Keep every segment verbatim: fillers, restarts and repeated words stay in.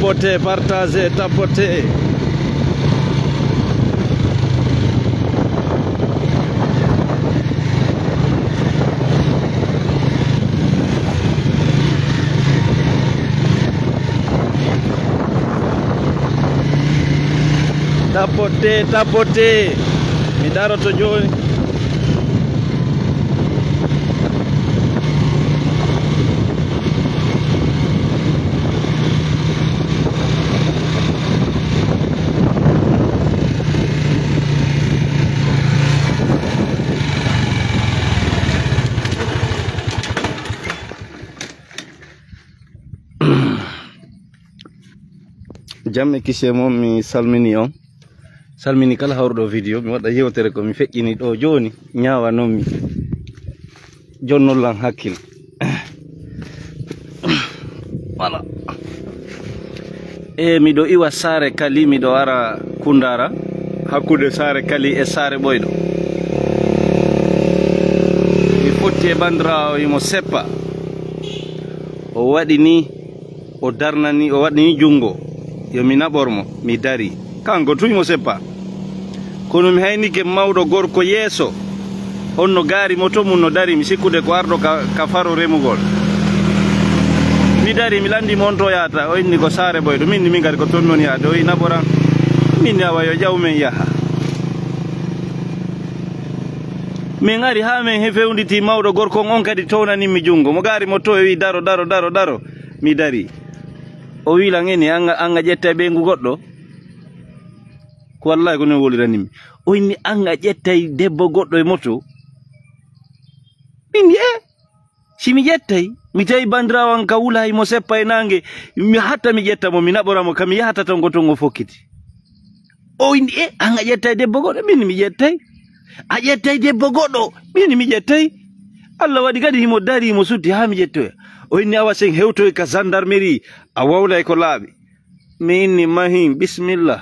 Tapoter, partager, tapoter. Tapoter, tapoter. Mi daroto jooni. Jam e kisiyee mon, mi salmini on. Salmini kala hawruɗo video, mi waɗa yewtere ko mi feƴƴini ɗo jooni, ñaawanoo mi. Jonnol lan hakkil. Voilà. E miɗo iwa Saare Kali, miɗo ara Kundaara, hakkunde Saare Kali e Saare Ɓoyɗo. Mi fotti e bandiraawo, himo seppa. O waɗi ni, o darnani, o waɗi ni junngo, yo mi naɓor mo, mi darii. Kanko tun himo seppa. Kono mi haynike mawɗo gorko yeeso, on no gaari moto mun no darii, mi sikkude ko arɗo ka, ka faro remugol. Mi darii, mi lanndii mo on to yahata, o inni ko Saare Ɓoyɗo, min ni min kadi ko ton mi woni yahde, o wi'i naɓoran, min ni awa yo ƴaw men yaha. Min ari haa men he fewnditi, mawɗo gorko on, on kadi townanin mi junngo. Mo gaari moto e wi'i, "Daro, daro, daro, daro." Mi darii. O wi'i lan, "Eni, an, an a ƴettay ɓeyngu goɗɗo?" Ko wallaahi ko non woliranimmi. O inni, "An a ƴettay debbo goɗɗo e moto?" Min, "Eh, si mi ƴettay, mi tawi bandiraawo an ka wula, himo seppa e naange, mi hatta mi ƴetta mo, mi naɓora mo, ka mi yahata ton ko ton o fokkiti." O inni, "Eh, an a ƴettay debbo goɗɗo?" Min, "Mi ƴettay." "A ƴettay debbo goɗɗo?" Min, "Mi ƴettay." Allah waɗi kadi himo darii, himo sutti haa mi ƴettoya. O inni, "Awa sen hewtoy ka gendarmerie, a wowlay ko laaɓi." Mi inni, "Mahin, bismillah."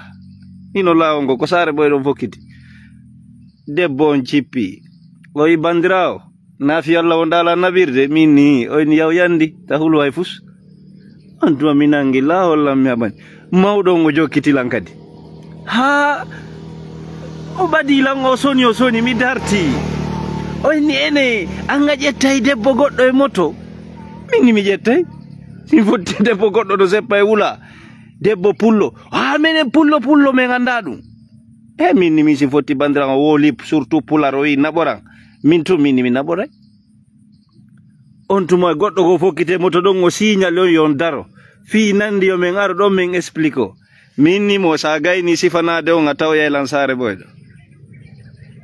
Hino laawol ngol, ko Saare Ɓoyɗo fokkiti. Debbo on jippii. O wi'i, "Bandiraawo, naafi Allah wonɗaa alaa naɓirde?" Min ni, o inni, "Yaw yandi, ta hulu hay fus." On tuma mi nangi laawol lan mi haɓani. Mawɗo on o jokkiti lan kadi. Haa o ɓadii lan, o soni, o soni, mi dartii. O inni, "Ene, an a ƴettay debbo goɗɗo e moto?" Min ni, "Mi ƴettay. Si mi fotti debbo goɗɗo no seppa e wula." Debbo pullo. Haa menen pullo, pullo men anndaa ɗum. E min ni, min si fotti bandiraawo woo lip, surtout pular, o wi'i naɓoran. Min tun, min ni, mi naɓoray. On tuma goɗɗo ko fokkitee moto ɗon, o signali on yo on daro. Fii nanndi yo men aru ɗon, men explique o. Min ni mo, sa gayni sifanaade on, a tawoyay lan Saare Ɓoyɗo.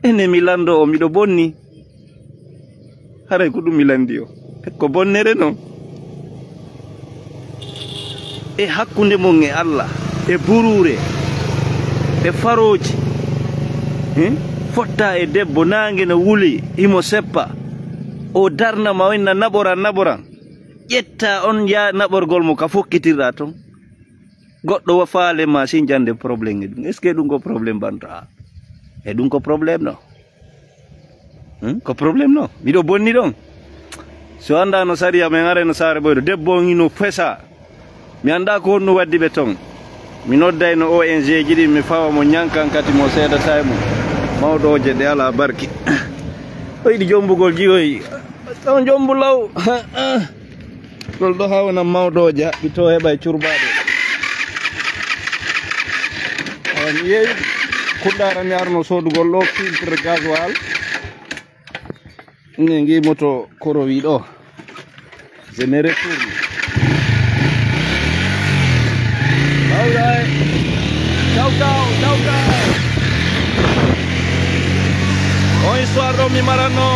Ene mi lanndo o, miɗo bonni. Haray ko ɗum mi lanndi o. Ko bonnere non. E hakkunde mon e Allah, e buruure, e farooji, eh? Fotta e debbo, naange no wuli, himo seppa. O darna ma, o inna naɓoran, naɓoran. Ƴetta on yaa naɓorgol mo ka fokkitirɗaa ton. Goɗɗo wa faale ma sinjande problème e ɗum. Est-ce que ɗum ko problème banto? A, e ɗum ko problème no? Hmm? Ko problème no? Miɗo bonni ɗon. So anndaa no sariya men arayno Saare Ɓoyɗo. Debbo on hino fesa. Mi anndaa ko honɗum waddi ɓe ton. Mi noddayno O N G ji ɗin, mi fawa mo ñankan kati mo seedata e mum. Mawɗo o je ɗe alaa barki. O yiɗi jombugol jiwoyi. On jombu law. Ɗol ɗo hawna mawɗo o jaɓɓi to heɓa e curbaaɗo. On yeewi kundaara ni arno soodugol ɗo filtre gasoil. Ne ngi moto korowi ɗo. Je me retourne. Bye bye. Ciao, ciao, ciao, ciao. On histoire ɗo mi maranno.